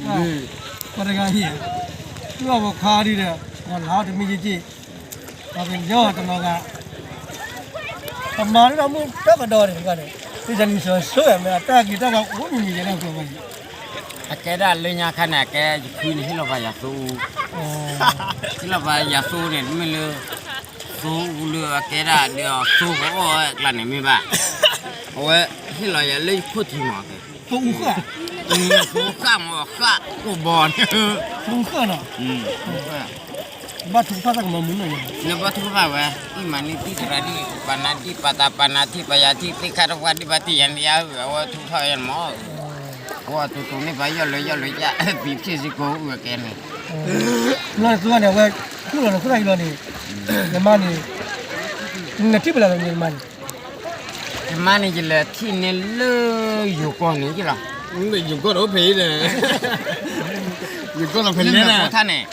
ပှၤတဂၤအံၤ သူၣ်အီၣ်ပှၤခွါဒ်ဒီး ပှၤလၢတမံၤက့ၤက့ၤ ပှၤကညီတနီၤဂၤ ပမၤဒ်ဒီးမုၢ်တၢ်ကဒီးန့ၣ်တဂၤန့ၣ် သုတၢ်လံၤစီၤဆိဝဲမ့ၢ်အတၢ်ဂ့ၤတၢ်ဂီၤအိၣ်မံၤမံၤယဲၢ်လၢကျိၤဝဲအံၤ အကဲဒၣ်လၢညါခါန့ၣ် အကဲယဖုန့ၣ် ဟ့ၣ်လီၤပှၤယၤသိအူ ဟ့ၣ်လီၤပှၤယၤသိန့ၣ် တမ့ၢ်လၢ သိအူလၢအကဲဒၣ်ဒီးသိကအီၣ်ဝဲအကျါန့ၣ်မ့ၢ်ဘၣ် အဝဲဟ့ၣ်လီၤယၤလၢယခိၣ်ထံးမး သိအူဃၣ် သိဃၣ်မးဃၣ်ကိၣ်ဘီန့ၣ် သိဃၣ်နီၤ ဘၣ်ထုကဖၣ်တၢ်ကမၤမုာ်နီၤ နဘၣ်ထုကဖၣ်ဝဲ အံၤမၤန့ၢ်သံသရၣ်ဒ် ပာ်နၤဒ်ပာ်တၢ်ပာ်နၤထံပယၤထံ သ့ၣ်ခါတဖၣ်ဒ်ပာ်တံၢ်ယၤန့ၣ် ယၤအဝဲထုကဖၣ်ဝဲမး အဝဲတူတူန့ၢ်ပှၤယီၢ်လၢယီၢ်လၢယၤ သံဖျ့ၣ်စ့ၢ်ကီးအုၣ်အကဲန့ၣ် လီၤန့ၣ် သုဝဲန့ၣ် အဝဲ ဃုလီၤန့ၣ်ဃုသၣ်ယလီၤန့ၣ် ယမါန့ၣ် နထံၣ်ပလၢ်လီၤန့ၣ်ယမါန့ၣ် ယမါန့ၣ် ယလဲၤထံၣ်န့ၢ်လၢယိၤကီၢ်န့ၣ်ယလီၤ ယိၤကီၢ်ဒီးအိၣ်ဖဲအံၤဒီး ယိၤကီၢ်လီၤဖဲန့ၣ် ဖိထၣ်န့ၣ်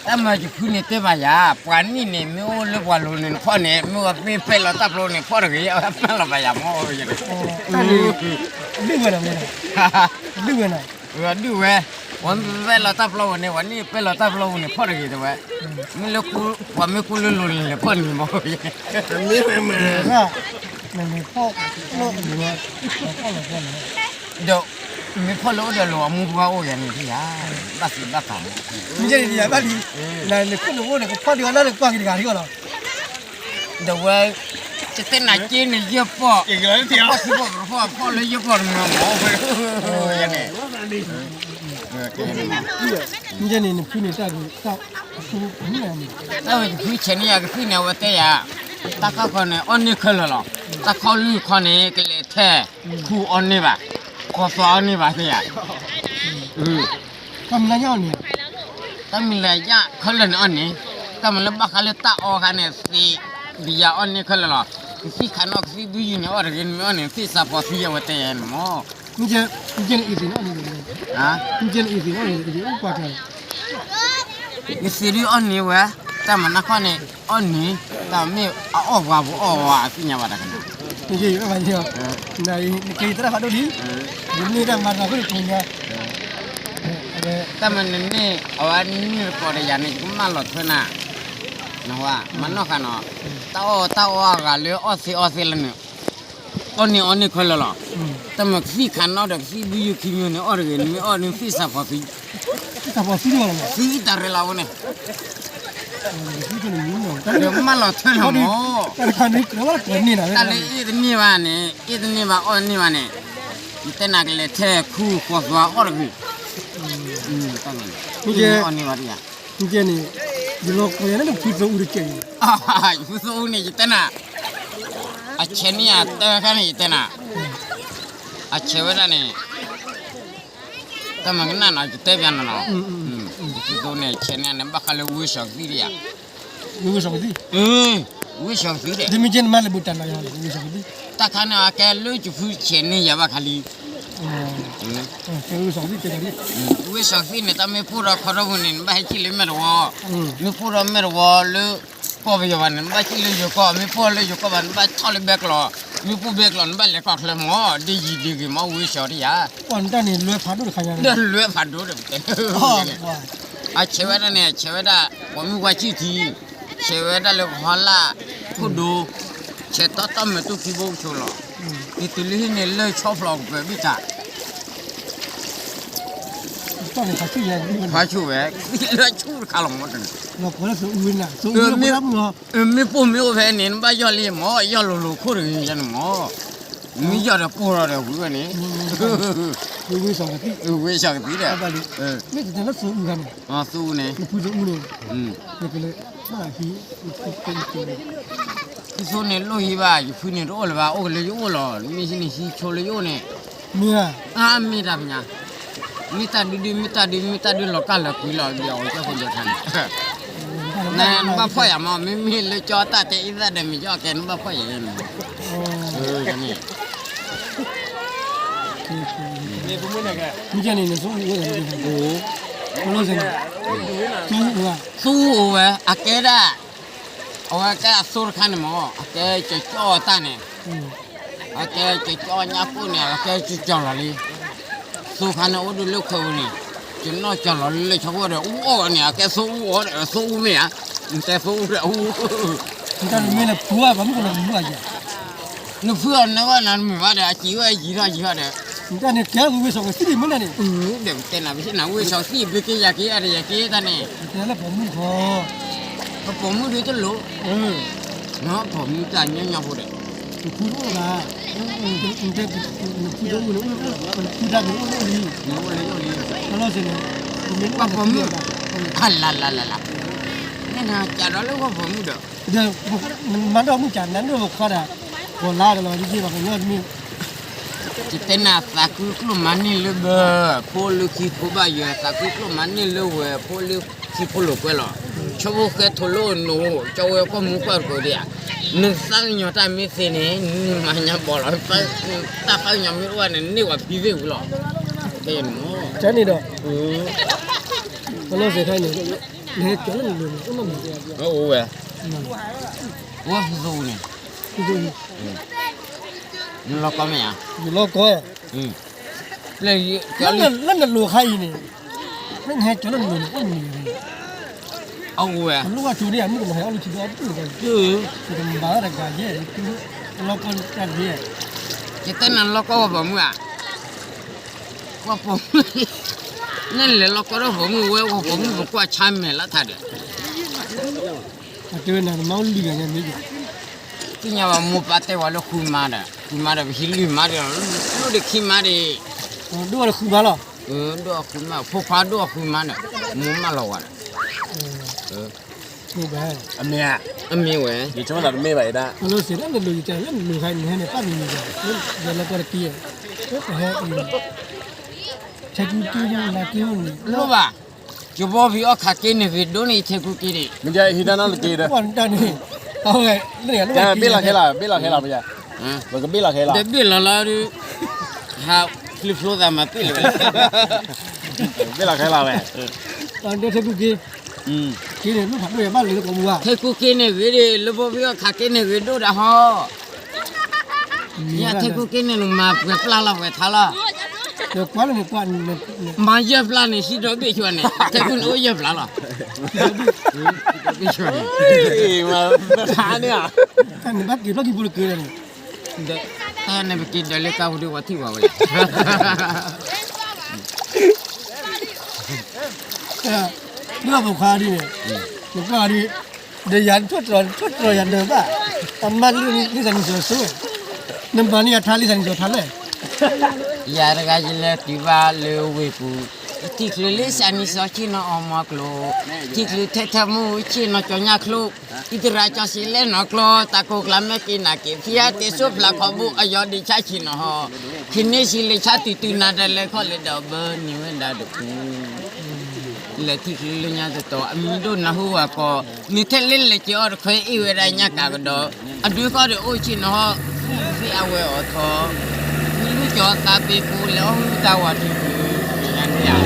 တၢ်မၤယဖုန့ၣ်တဲဘၣ်ယၤ ပှၤနံၣ်န့ၣ် မ့ၢ်အိၣ်လၢပှၤလိၤန့ၣ်နဖီၣ်န့ၣ် မ့ၢ်ဝဲမ့ၢ်ပဲလီၤတၢ်ပျီန့ၣ် ဖီၣ်တဂ့ၤ အဝဲမၢလီၤဘၣ်ယၤမ့ၢ်အိၣ်ယဲန့ၣ် ဒုးဝဲနီၤ ဒုးဝဲနီၤ ဒုးဝဲ ပှၤမ့ၢ်ပဲလီၤတၢ်ပျီဝဲန့ၣ် ပှၤနံၣ်ပဲလီၤတၢ်ပျီဝဲန့ၣ်ဖီၣ်တဂ့ၤတဲဝဲ မ့ၢ်လၢ ပှၤမ့ၢ်ကူလၢလိၤန့ၣ်လဲၤဖီၣ်န့ၣ်မ့ၢ် မ့ၢ်ဖီၣ်လၢ ဒီး မ့ၢ်ဖီၣ်လၢအိၣ်ဒီးလိၤအမူပှၤအိၣ်ယၤန့ၣ်ယၤ ဘၣ်သ့ဘၣ်သး မ့ၢ်ယဲန့ၣ်ယၤဘၣ်လံ နခိၣ်နူာ်အိၣ်န့ၣ် ကဖီၣ်ဒံးအီၤလၢနကွၢ်က့ၤတဂၤထံၣ်အီၤလီၤ ဒီးဝဲ ယတဲနၤက့န့ၣ်ယဲၢ်ပီၢ် ဖီၣ်ထံဖီၣ်ပဖီၣ်ဖီၣ်လၢယဲၢ်ပီၢ်တမံၤမ့ၢ် ယဲန့ၣ် မ့ၢ်ယဲန့ၣ် နဖုန့ၣ်တၢ်ဂ့ၤ တၢ်အဃိန့ၣ် တၢ်ဝဲယဖုဆဲးန့ၢ်ယၤကသံၣ်န့ၣ် အဝဲတဲယၤ တၢ်ခီခီန့ၣ် အီၣ်န့ၢ်ခဲလၢာ်လီၤ တၢ်ခီလွံၢ်ခီန့ၣ် ကလဲၤထဲ ခူအီၣ်န့ၢ်ဘၣ် ကီသွါအီၣ်န့ၢ်ဘၣ်သ့ယၤ တၢ်မုၢ်လၢ်ယၢ်အီၣ်န့ၣ် တၢ်မုၢ်လၢ်ယၢ်ခဲလၢာ်န့ၣ်အီၣ်န့ၣ် တၢ်မုၢ်လၢ်ဘၣ်ဃးလၢတၢ်အီခါန့ၣ်သ့ ဒ်ယၤအီၣ်န့ၢ်ခဲလၢာ်လီၤ ကသံၣ်ခးနီၣ်ကသံၣ်ဘုယုၢ်န့ၣ် အီၣ်တဂ့ၤ နမ့ၢ်အီၣ်န့ၣ် သ့ၣ်စးဖီသံအဝဲတဲယၤန့ၣ်မ့ၢ် မ့ၢ်ယဲန့ၣ်အံၤသ့ၣ်န့ၣ်အီၣ်န့ၣ် မ့ၢ်ယဲန့ၣ်အံၤသ့ၣ်န့ၣ်အီၣ်န့ၣ် နသ့ၣ်ဒုးအီၣ်န့ၢ်ဝဲ တၢ်မၤနၢ်ခီန့ၣ် အီၣ်န့ၢ် တၢ်မ့ၢ်အအီၣ်ပှၤပအီၣ်ဝဲအသ့ၣ်ညါဘၣ်တၢ်ကနၣ် နကဲယတရၣ်ဖးဒိၣ်လံ ယမ့ၢ်တၢ်မၤတၢ်ဃိတကိးညါ တၢ်မၤနန့ၢ် အဝဲန့ၢ်တကိးဒီးယၤန့ၣ် ယကမၢလီၤထွဲနၤ နဝဲ မၤနီၢ်ဃာ်နီၤ တၢ်အီၣ်တၢ်အီအဂၤလၢအီၣ်သ့အီၣ်သ့လၢန့ၣ် အီၣ်န့ၢ်အီၣ်န့ၢ်ခဲလၢာ်လီၤ တၢ်မၤကသံၣ်ခးနီၣ်ဒီးကသံၣ်ဘုယုၢ်ခံမံၤန့ၣ် အီၣ်တဂ့ၤ နမ့ၢ်အီၣ်န့ၣ်သ့ၣ်စးဖီသံ သံတၢ်ရဲၣ်လီၤဝဲန့ၣ် ဒီးမၢလီၤထွဲလီၤမး တၢ်လၢအ့ၣ်တန့ၢ်ဘၣ်န့ၣ် အ့ၣ်တန့ၢ်ဘၣ်အီၣ်တန့ၢ်ဘၣ်န့ၣ် ယတဲနၤကလဲၤထဲခူကွီၢ်သွါအီၣ်တဂ့ၤ အီၣ်န့ၢ်ဘၣ်တယၤ ယလီၤကီယၤန့ၣ် ဖုသိအူတကဲၢ် ယဖုသိအူန့ၣ် ယတဲနၤ အဆဲးန့ၢ်ယၤတခါန့ၣ် ယတဲနၤ အဆဲးဝဲဒၣ်န့ၣ် တၢ်မၤကနၣ်နီၤ ယတဲပျးနီၤနီၤ ယဖုသိန့ၣ် ဆဲးန့ၢ်န့ၣ် ဘၣ်ဃးလၢဝ့ၢ်စီၤကသံၣ်ဒံးဧါ ဝ့ၢ်စီၤကသံၣ် ဝ့ၢ်စီၤကသံၣ် တၢ်ခါန့ၣ် အကဲလၢယဖုဆဲးန့ၢ်ယၤဘၣ်ခါလံ ဝ့ၢ်စီၤကသံၣ်န့ၣ် တၢ်မ့ၢ်ပိၢ်ဒီးခီထီၣ်ပူၤန့ၣ် နဘၣ်ဟဲကံၣ်လၢမဲာ်တဝီ မ့ၢ်ပိၢ်ဒီးမဲာ်တဝီလၢ ကီၢ်ပယီၤဘၣ်န့ၣ် နဘၣ်ကံၣ်လၢယိၤကီၢ် မ့ၢ်ပိၢ်လၢယိၤကီၢ်ဘၣ် နဘၣ်ထီၣ်လၢဘဲကျိး မ့ၢ်ပိၢ်ဘဲကျိး နဘၣ်လဲၤကီၢ်ချၢမး ဒ်ယံၤဒ်ဂ့ၤမး ဝ့ၢ်စီၤဒံးဧါ ပှၤန့ၣ်တၢ်န့ၣ်လွဲဖးဒိၣ်တခါညါ ဒီးလွဲဖးဒိၣ်ဒီး အဆဲးဝဲဒၣ်န့ၣ် အဆဲးဝဲဒၣ် ပှၤမုၢ်ဝါဆံၣ်ထံ ဆဲးဝဲဒၣ်လၢကဟီလၢ် ခိၣ်ဒိ ဆဲးတီတီမဲာ်တူၢ်ခံဘိကဆိးလီၤ ယတုၤလၢဟံၣ်န့ၣ် လၢဆီဖျိးကပၢၤဘံၣ်တၢ် ဖးဆူၣ်ဝဲ လၢဆူၣ်တခါလီၤမးတန့ၣ် မ့ၢ်ပိၢ်မ့ၢ်အိၣ်ဖဲန့ၣ် နဘၣ်ယီၢ်လံမး ယီၢ်လိၤလိၤခိၣ်တဂ့ၤယၤန့ၣ်မး မ့ၢ်ယီၢ်ဒီးပိၢ်ထီၣ်ဒီးဝံၤဝဲန့ၣ် ဝ့ၢ်စီၤကသံၣ် ဝ့ၢ်စီၤကသံၣ်ဒီး မ့ၢ်တတဲလၢသုအူဂၤန့ၣ် သုအူန့ၣ် နဖုသုအူန့ၣ် နကလဲၤဘၣ်ဟံး သုသိန့ၣ်လိၣ်ဟံးဘၣ် ယဖုန့ၣ်တအိၣ်လၢၤဘၣ် အိၣ်ကလၢယအိၣ်လီၤ မ့ၢ်ဟံးန့ၣ်ဟံးဆိလၢယအိၣ်န့ၣ် မ့ၢ်ဧါ မ့ၢ်တၢ်ပညါ မ့ၢ်တၢ်ဒုဒု မ့ၢ်တၢ်ဒု မ့ၢ်တၢ်ဒုလီၤကၢ်လီၤကွံလီၤ ဒ်အဝဲကၠီၢ်ဖိဒိၣ်ထါန့ၣ် နဘၣ်ဖှီၣ်ယၤမး မ့မ့ၢ်လၢကၠီတၢ်တဲအံသၣ်ဒီးမ့ၢ်ကၠီကဲ နဘၣ်ဖှီၣ်ယၤန့ၣ် မ့ၢ်န့ၣ် မ့ၢ်န့ၣ် နသူအူဝဲ သူအူဝဲ အကဲဒၣ် အဝဲကဲအသိတခါန့ၣ်မး အကဲကၠီကၠီတၢ်န့ၣ် အကဲကၠီကၠီညါကိၣ်န့ၣ် အကဲကၠီကၠီလီၤလံ သိခါန့ၣ်အိၣ်ဒုးလၢခဲဝဲန့ၣ်, ယနီၢ်ကၢ်လီၤလၢဆီဖိဒီး အူအီၣ်န့ၣ် အကဲသိအူအီၣ်ဒီး သိအူမ့ၢ်ဧါ, နတဲသိအူဒီးအူ, တၢ်တမ့ၢ်လၢဖုဘၣ် ပှၤမုၣ်ကီၤလီၤမုၣ်အယဲၢ်, နဖုအီၤနဝဲနၤမ့ၢ်ဘၣ်ဒီး အစံးဝဲယံၤထီၣ်ယံၤထီၣ်ဒီး, နတၢ်န့ၣ်ကဲဝဲဝ့ၢ်စီၤကသံၣ်မ့ၢ်နၤန့ၣ်, ဒီးတဲနၤ ဝ့ၢ်စီၤကသံၣ် ဘုက့ယၤက့ၤအါဒီးယက့ၤတၢ်န့ၣ်, တဲလၢပိာ်မုၣ်ခီ ပပိာ်မုၣ်ဒုးတလိၣ်, ပိာ်မုၣ်တၢ်ညီညီဖိဒီး, နဖုတအိၣ်ဘၣ်, နဖုတအိၣ်န့ၣ်, နဖုတၢ်န့ၣ်အိၣ်လၢအိၣ်လံ, နအိၣ်လၢအိၣ်လံ, လီၤစ့ၢ်န့ၣ်, ပပိာ်မုၣ်, လၢလၢလၢလၢ, နကးဒီးလၢပပိာ်မုၣ်ဒီး, မၤဒီးမုၣ်ကးနၤဒိၣ်ခွါဒီး, ကီၤလါဒီးလီၤဒ်က့ၤဘၣ်ကညီတမ့ၢ်, ယတဲနၤသးခုကျိၣ်မၤန့ၢ်လၢဘၢ, ဖိလၢခံဖိဘၣ်ယွၤ သးခုကျိၣ်မၤန့ၢ်လၢဝဲ ဖိလၢခံဖိလိာ်ကွဲလီၤ, ဆိဖိဃဲထိးလိၣ်နိ, ကၠီဝဲကွၢ်မူကွၢ်တကိးဒံးဧါ, နသးကညီၤတၢ်မ့ၢ်သ့န့ၣ် နမၤညါဘီလီၤ, တၢ်သးကညီၤမ့ၢ်အိၣ်ဘၣ်န့ၣ် န့ၢ်ဝဲဖံသ့ၣ်ဝံၤလီၤ, ကဲန့ၣ်ဒီး, လီၤစ့ၢ်ခါန့ၣ်, နဟဲကၠီၤလၢနလိၤန့ၣ်, အိၣ်ဝဲ, ဝဲဖံသ့ၣ်န့ၣ်, နလီၤကီမ့ၢ်ဧါ, ယလီၤကီ, လၢနလိၤခါအံၤန့ၣ်, မ့ၢ်နဟဲကၠီၤလၢနလိၤန့ၣ် အိၣ်မနုၤန့ၣ်, အဝဲ, အလိၣ်ဘၣ်ထူဒံး အမုၣ်ကနီၤဟဲအီၣ်လၢထံဒီးအီၣ်တၢ်လီၤ, တမၤတၢ်တဂၤယဲၢ်, လီၤကီတၢ်ဒ်, ယတဲနၤလီၤကီဝဲပိာ်မုၣ်ဧါ, ဝဲပိာ်မုၣ်, နလဲၤလီၤကီဒီးပိာ်မုၣ်ဝဲ ဝဲပိာ်မုၣ်ပကွၢ်ဆါမဲာ်လၢထါဒီး အတဲဝဲနၤ နမါအိၣ်လံဂၤညါမ့ၢ်ယၤ, သ့ၣ်ညါဘၣ်မိၢ်ပၢ်တဲဝဲလၢဃုမါဒီး ဃုမါဒီး ပဟံးလွံၢ်မါဒီး လိၣ်ဒီးခံမါဒီး, ဒိၣ်ဝဲဒီးဃုမါလီၤ, ဒိၣ်ဃုမါ ဖိခွါဒိၣ်ဃုမါဒီး မိၢ်မၢလီၤဝဲဒီး, မ့ၢ်ဝဲ, ယဆိကမိၣ်တမ့ၢ်ဘၣ်ဒၣ်, လၢနလိၤယတဲလၢနလိၤခါ နဟဲန့ၣ် ပၣ်မံၤမံၤဒီး, ယလီၤကီတက့ၢ်, ပဟဲ, ထဲကူက့ၤနၤက့ၤန့ၣ်, လိၣ်ဘၣ်, ယဘီဖံအီၣ်ခးက့ၤန့ၣ်ဂ့ၤဒိၣ်န့ၣ် ယထဲကူက့ၤန့ၣ်, မ့ၢ်ယဟံးတၢ်နီတက့ၢ်ဒီး, တၢ်န့ၣ်, အဝဲ, ဘ့ၣ်လီၤခဲလၢာ် ဘ့ၣ်လီၤခဲလၢာ်ပယၤ, ပကဘ့ၣ်လီၤခဲလၢာ်, ဒီးဘ့ၣ်လီၤလီၤဒီး, ဟးဖျိဖျိသးမၤပ့ၣ်လၢၤဝဲ, ဘ့ၣ်လီၤခဲလၢာ်ဝဲ, ထဲကူက့ၤ, က့ၤန့ၣ် မ့ၢ်ဖးဒိၣ်ယၤဘၣ်လၢကီၢ်ပူၤဧါ, ထဲကူက့ၤန့ၣ်ဂ့ၤဒၣ် လၢဘီဖံအီၣ်ခးက့ၤန့ၣ်ဂ့ၤဒိၣ်ဒၣ်ဟီ ယၤထဲကူက့ၤန့ၣ် နမၤပှဲၤပျၢ်လီၤပှဲၤထါလီၤ, ဒီးကွၢ်လၢန့ၣ်ကွၢ်, မၤယဲၢ်ပျၢ်န့ၣ် ဟံးဒီးဘ့ၣ်ဆှၢန့ၣ် ထဲကူန့ၣ်အိၣ်ယဲၢ်ပျၢ်လီၤ, ဘ့ၣ်ဆှၢန့ၣ်, နဘၣ်က့ၤဖျီၣ်ကံဖိတက့ၢ်ဒီးန့ၣ်, တၢ်န့ၣ်ပက့ၤဒီးလၢကါပူၤဒ်ဝဲထံၣ်ဝဲဝဲလဲၣ် ဒီးပခွါဒ်န့ၣ်, နကွၢ်ဒ်, ဒီးယၤထိၣ်တြီၤယၤဒၢးဘၣ်, အမါလံာ်သးနံၣ်စီၤစိ, နမၤန့ၢ်ယၤထါလံာ်သးနံၣ်စီၤထါလဲၣ်, ယၤတဂၤယလဲၤတုၤဘၣ်လၢဝ့ၢ်ပူၤ, ထံၣ်ချုးလၢသးနံၣ်စီၤဆ့ၣ်နီၤအီၣ်မီၤကျိၤ, ထံၣ်ချုးထဲထၢမူဆ့ၣ်နီၤကၠီညၣ်ချိၣ်, အံသရၣ်ကၠီစံးလဲၣ်နီၤကျီ, တၢ်ကိၢ်ကျါမ့ၢ်က့ၤနၤက့ၤ, ဖံအတဲစိဖျးခီဘိ အယီၤဒံးဆါဆံးနီၤဟီ, ခ့န့ၢ်ဆံးလၢဆါတုၤတုၤနၤဒၣ်လဲာ်ခီလ့ၣ်ဒီးဘၢန့ၢ်ဝဲဒၣ်တပူၤ လဲၤထံၣ်ချုးလၢညါတတီၤ အမံၤဒိၣ်နၢ်ဟူဝဲကီး, နထဲလၢလဲၤက့ၤအီၤတခွဲအ့ၣ်ဝဲဒၣ်ညါကးကဒီး, အဒုးဃီဒီးအိၣ်ဆ့ၣ်နီၤဟီ, သ့ၣ်အဝဲအီၤထီ, မ့ၢ်လူကၠီသးပ့ၤပူၤလဲၤအီၣ်ဟုတၢ်ဝၤထံးပူၤ, ညါန့ၣ်ဧါ